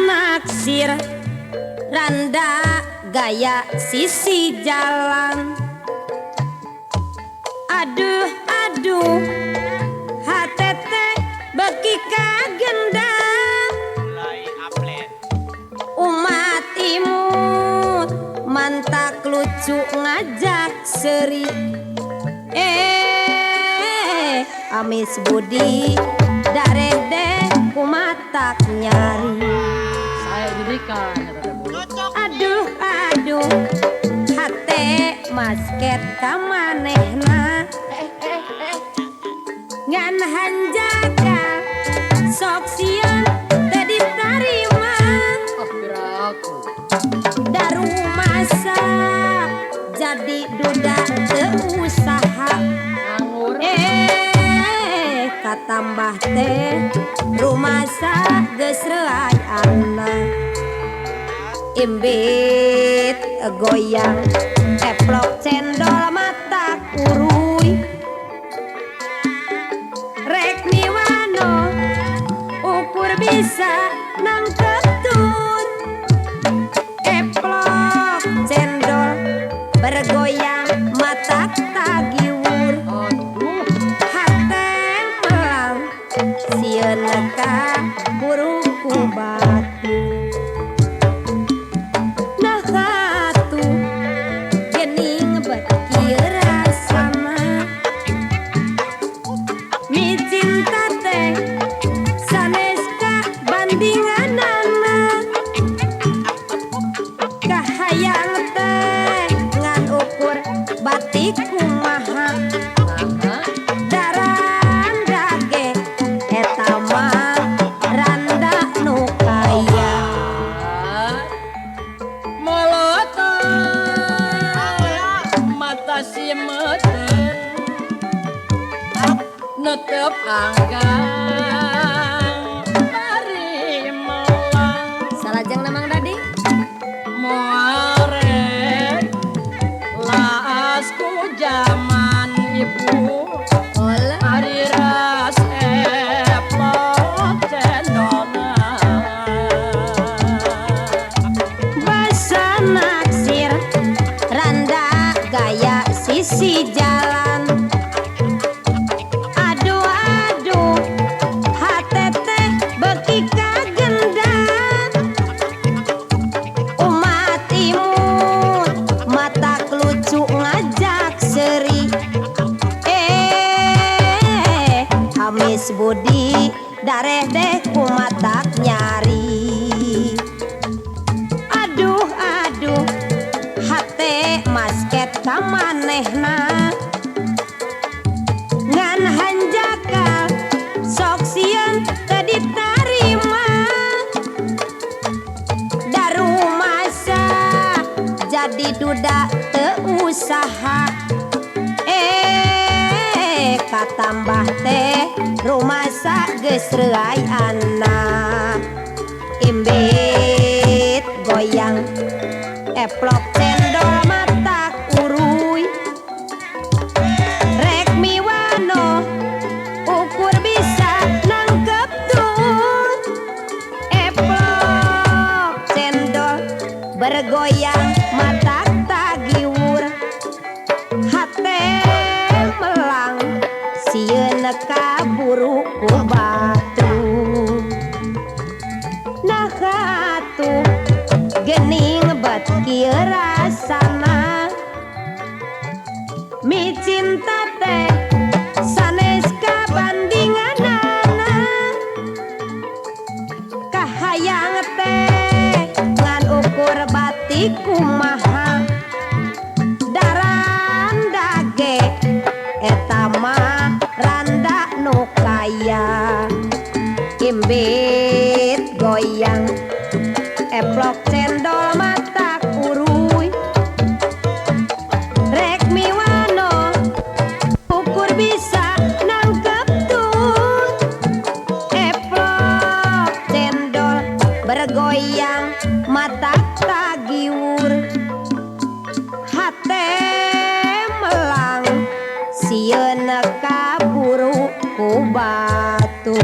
Naksir randa gaya sisi jalan. Aduh aduh HTT beki kagendang. Umat imut mantak lucu ngajak seri. Amis budi darede kumatak nyari. Aduh aduh hate masket kamanehna ngan hanjaka sok sieun teu ditarima. Darumasa jadi duda teu usaha. Katambah teh rumasa geus reuay anak. Imbit goyang eplok cendol mata kuruy. Rek miwano ukur bisa nangkep tun. Eplok cendol bergoyang mata tagiwur. Hate melang sieun ka buru ku batu. Batik kumaha daranda ge eta mah randa nu kaya. Molotot mata si meuteun netep anggang bari melang. Salajengna Mang Dadi moal rek laas ku jaman ibu. Ari ras epok cendolna. Basa naksir randa gaya sisi jalan. Aduh aduh HTT beki kagendang. Umat imut mata lucu ngajak seri. Amis budi dareh deh kumatak nyari. Aduh aduh hate masket kamanehna ngan hanjakal sok sieun teu ditarima. Darumasa jadi duda teu usaha. Katambah teh rumasa geus reuay anak. Imbit goyang eplok cendol mata kuruy. Rek miwano ukur bisa nangkep tun. Eplok cendol bergoyang mata tagiwur. Hate melang sieun kaburu ku batu. Nah atuh geuning bet kieu rasana. Mi cinta teh sanes kabandinganana. Hayang teh ngan ukur batik kumaha daranda ge eta mah randa nu kaya. Imbit goyang eplok cendol mata uruy rek miwano ukur bisa nangkep tuh. Eplok cendol bergoyang mata tagiwur hate melang sieun kaburu ku batu.